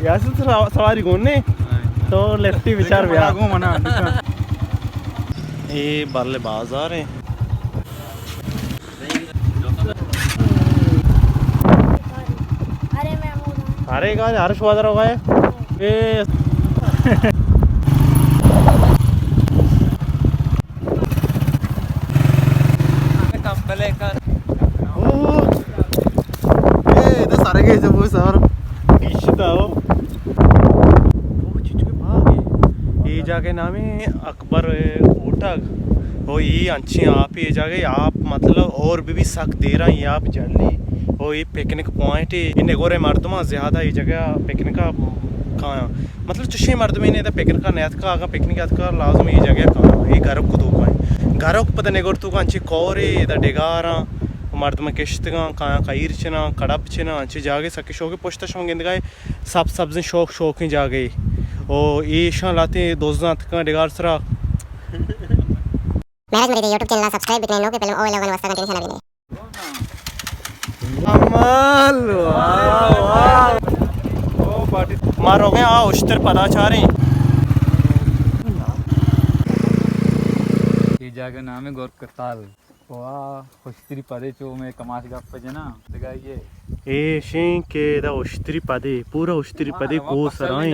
یاسین، تو سوا-، سواری گون نے؟ تو لیفٹی بچار بیا۔ گون منا۔ اے بل بازار ہے۔ ارے گا، ہر شوادر ہوگا ہے۔ اے۔ کمبلے کن۔ او۔ اے، ادا سرگے جو وہ سر۔ گیشتا ہو۔ او، چچو کے باغ ہے۔ اے جاگہ نام ہے اکبر کوٹگ۔ او، اے انچیں آپ، اے جاگہ آپ مطلب اور بھی، بھی سک دیرا اے آپ جلی۔ او، اے پکنک پوائنٹ ہے۔ اے نگورے مردماں زیادہ اے جاگہ پکنک کایاں۔ مطلب چشیں مردمے نے ادا پکنک ءَ نیاتکا، اگاں پکنک ءَ اتکا لازم اے جاگہ ءَ کایاں۔ اے گرک توکا ایں۔ گرک پدا نگور توکا انچیں کورے، ادا ڈگاراں، مردم کشتگاں، کایاں کئیر چناں، کڑپ چناں، انچیں جاگہے سکیں شوکیں۔ پشت ءَ شما گندگا اے سبز سبزیں شوک شوکیں جاگہے۔ او ایشاں لہتیں دزاں اتکاں ڈگار سرا۔ مہراج مریدے یوٹیوب چینل ءَ سبسکرائب بکنے، نوکیں فلم او ویلاگانی واسطہ گھنٹی نشان ءَ بجنے۔ کمال، واہ، واہ۔ ما روگیں آ اشتر پدا چاریں۔ اے جاگہ نام ہے گورکتال۔ واہ، اشتری پدے چو میں کماش گپ جنا۔ دگہ یہ۔ اے شیں کہ دا اشتری پدے، پورا اشتری پدے واہ، کو واہ، سرائیں۔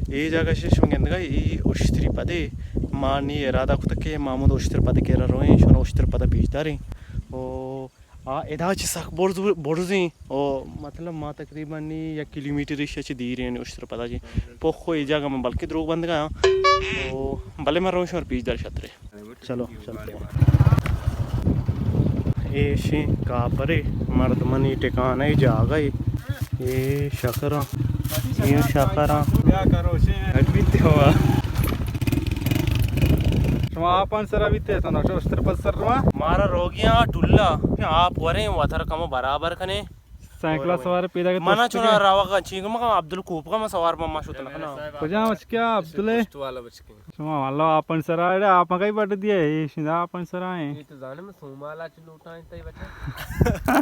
اے جاگہ شش من گندگا، اے اشتری پدے۔ ما نی ارادہ کتگ کہ ما ہمود اشتر پدے کرا رویں، شون اشتر پدا پیش داریں۔ او آ، ادا چہ سک برز، برزیں۔ او، مطلب، ما تقریباً نی یک کلومیٹر ایشی چہ دیریں اشتر پدا چہ۔ پخو اے جاگہ من بلکہ دروگ بندگا آں۔ او، بلے من روشاں پیش دار شترے۔ چلو، چلتے ہیں۔ ایشیں کاپرے مردمانی ٹکانہ جاگہ۔ اے شکراں، اے شکراں۔ شما آپان سرا بیتے، تو نقشہ اشتر پد سر رواں۔ مارا روگیاں ٹلا، آپ وریں، وتر کمو برابر کنے۔ سائیکل سوار پیدا کہ منا چونا راوگا چیک مکا عبدال کوپگا ما سوار بما شت نہ کنا۔ کجا بچکیا عبدال؟ پشت والا بچکے۔ شما واللہ آپن سرا اڑے، آپ مکئی بٹ دیے، اے شندا آپن سرا ہیں۔ یہ تو زانے میں سومالا چ لوٹائیں تئی بچا۔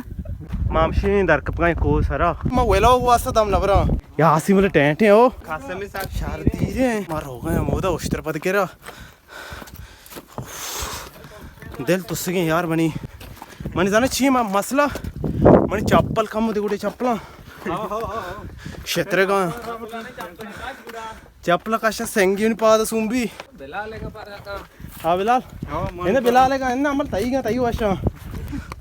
ما ہمشی در کپگائیں کو سرا۔ ما ویلاگ واسطہ دم نبرا۔ یا آسی ملے ٹینٹ ہیں او۔ شر دیرے۔ ما روگا ہیں مودا اشتر پد کرا۔ دل تسگیں یار منی۔ منی زانے چی ما مسئلہ؟ منی چپل کم دے گڑے چپلاں۔ شترگاں۔ چپل کشا سنگی منی پاد سومبی۔ بلال کا پر کا۔ ہاں بلال۔ ہاں، من اندے بلال کا، اندے عمل تئی گا، تئی واشا۔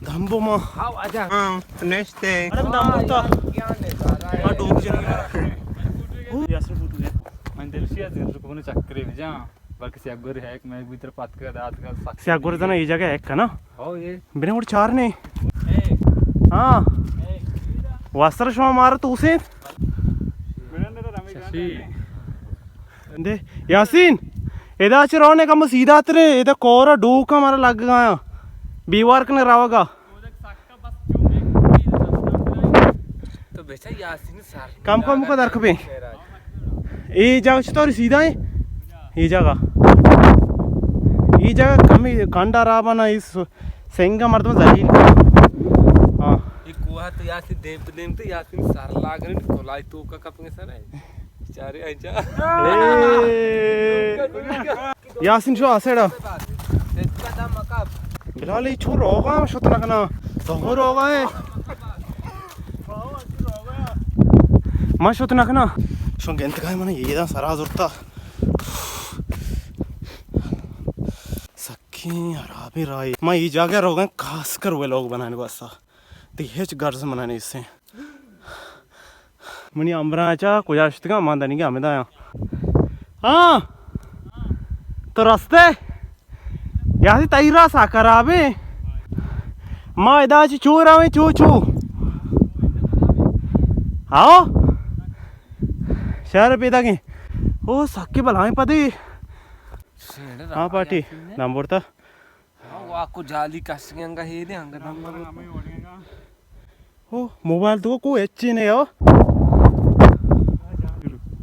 دھمبو ما۔ ہاں، آجا۔ ہاں، نشتے۔ ارے دھمبو تا۔ ما ڈوب جنگی۔ یاسر فوٹو دے۔ من دلشی از دل کو چکرے میں جا۔ بلکہ سیاہ گوری ہے کہ میں بھیتر پات کر دات کر سک۔ سیاہ گوری زنا یہ جگہ ہے کنا؟ ہو یہ۔ بنے اور چار نے۔ ہاں۔ واسطہ شما مارا تو اسے۔ ششی۔ دے یاسین، ادا چ رونے کم سیدھا ترے، ادا کورا ڈوکا مارا لگ گیا۔ بیوار کنے راوگا۔ تو بچا یاسین سر۔ کم کم کو در کپے۔ اے جگہ چطور سیدھا ہے؟ اے جگہ۔ اے جگہ کمی کنڈا رابا نا اس سنگا مردم ذلیل۔ ہاں۔ یہ کوہ تو یاسین دیم تو دیم تو یاسین سر لاگنے کولائی تو کا کپنگے سر ہے۔ چارے آئی جا۔ اے۔ یاسین شو آسیڑا۔ بلال، اے چو روگا، شت نہ کنا۔ تو روگا ہے۔ ما شت نہ کنا۔ شو گنت گائے من یہ دا سرا زرتا۔ سکیں حرابیں راہے۔ ما اے جاگہ روگا خاص کر ویلاگ بنانے واسطہ۔ تئی ہچ غرض منا نیستیں۔ منی ہمراہ چا کجا شتگاں؟ من دنیگا ہمدا آں۔ ہاں۔ تو رستے؟ یعنی تئی راہ سک خرابیں۔ ما ادا چی چو رویں، چو، چو۔ ہاں۔ شہر پیداگیں۔ او سکے بلائیں پدے۔ ہاں پارٹی۔ نمبر تا۔ واکو جالی کشگیں انگا ہیلے انگا دم۔ ہو، موبائل تو کو اچے نے ہو۔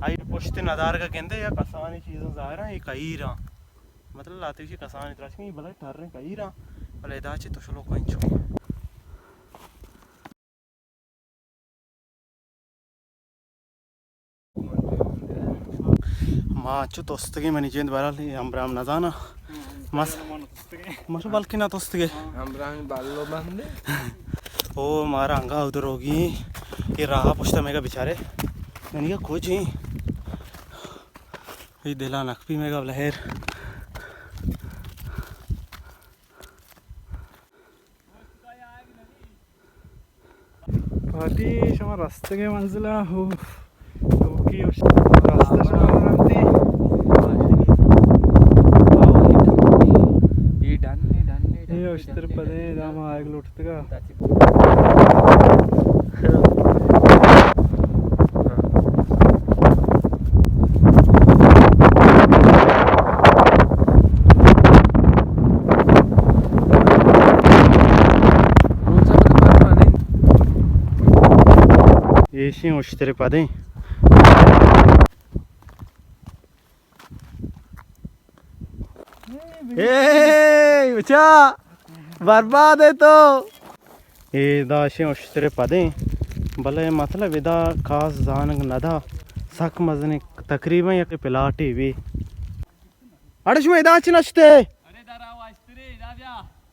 آئی پشت ندارگا گندے یا کسانی چیزاں ظاہر ہیں، یہ کہیراں۔ مطلب لاتے چی کسانی تراشکیں، بلے ٹریں کہیراں۔ بلے ادا چی تو شلو کوئی چوئی۔ ما چو توستگیں منی جند، بہرحال اے ہمبراہ ہم نزاناں۔ مس-، مشو بلکہ نہ توستگے۔ ہمبراہ بالو بندے۔ او مارا انگا ادھر ہوگی۔ اے راہ پشتا میگا بیچارے۔ منی کا کچھ ہی۔ اے دلا نکپی میگا بلہر۔ پارٹی شما رستگے منزل ءَ ہو، دوکی وش-، رستہ شما رنتی۔ اے ڈن اے، ڈن اے، ڈن اے، اے اشتر ڈن اے، پدے ڈن اے۔ داما آئیگ لوٹتگا۔ ایشی اشتر پدیں۔ اے بچا، برباد ئے تو۔ اے داشیں اشتر پدیں، بلے مطلب ادا کاس زانگ ندا، سک مزنیں، تقریباً یک پلاٹے بی۔ اڑے شما ادا چی نشتے؟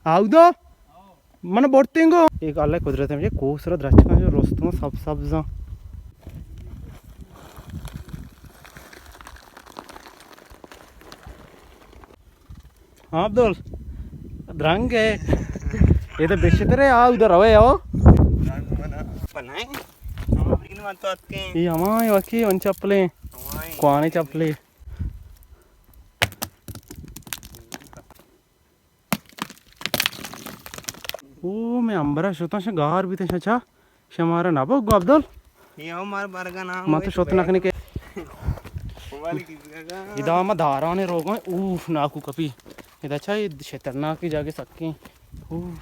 آودو؟ من برتیں گو۔ ایک اللہ قدرت ہے، مجھے کوہ سرا درچکاں جو رستگاں سب سبزاں۔ ہاں عبدال، درنگ ہے۔ یہ تو بشتر ہے، آ ادھر روے آؤ۔ یہ ہمائی وکی ان چپلیں، کوانی چپلیں۔ او، میں امبرا شتاں، شا گار بیتاں، شا چا، شمارا نہ بگو عبدال۔ یہ ہمار برگا نام ما تو شت نکنی کہ۔ ادا ما دارانے روگاں، اوف، ناکو کپی۔ ادا چا، یہ شترناکی جاگے سکیں۔ اوف۔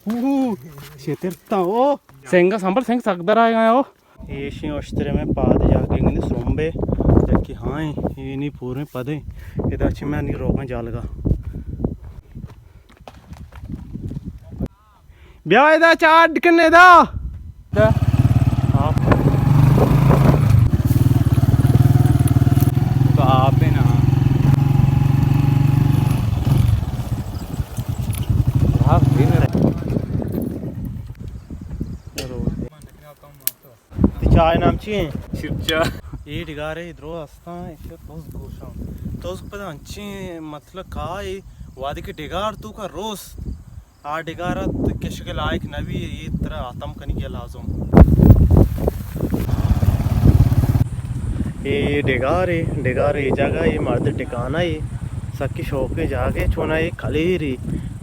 اوہ، شترتا او۔ سنگا سنبھل، سنگ سک در آئے گا او۔ ایشی اشترے میں پاد جا کے گندے سرمبے، جا کہ ہاں، یہ نہیں پورے پدے۔ ادا چی میں نہیں روگاں جالگا۔ بیا ادا چاڈ کن ادا۔ تو آپ ہے نا۔ تئی چاہ نام چی ایں؟ شیر چاہ۔ اے ڈگارے درو استاں، ایشی توزک گوشاں۔ توزک پدا انچیں مطلب کائے، وہدے کہ ڈگار توکا روس، آ ڈگار ات کشگ لائق نبی، اے ترا ختم کنگی لازم۔ اے ڈگارے، ڈگار اے جاگہ، اے مرد ٹکانہ اے، سکی شوقیں جاگہ، چونا اے کلیرے،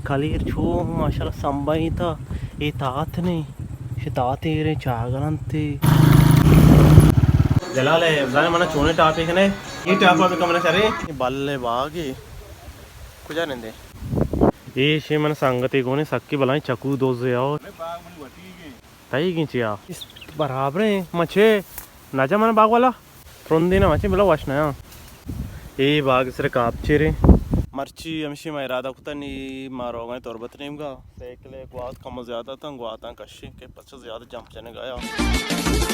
کلیر چو ماشاءاللہ سمبا ایں تا۔ اے تات نے، شہ تات ایریں چاگرنتے۔ جلال ہے، زانے منا چونے ٹاپے کنے؟ اے ٹاپا بکمنا چرے؟ اے بل باگے۔ کجا نندے؟ اے شے من سنگتے گونے سکی بلائیں چکو دوزے آؤ۔ تئی گیں چیا؟ برابریں، من چے نجا من باگ والا۔ ترندی نہ مچیں بلا وش نیاں۔ اے باگ سر کاپچیریں۔ مرچی ہمشی ما ارادہ کتا نی ما روگاں تربت نیمگا۔ سائیکل گوات کم زیادہ تاں گواتاں کشیں کہ پچ زیادہ جمپ جنگ آیا۔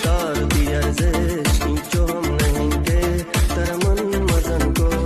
دار دی ارزش اینچو ہم نہیں کہ تر من مزن کو۔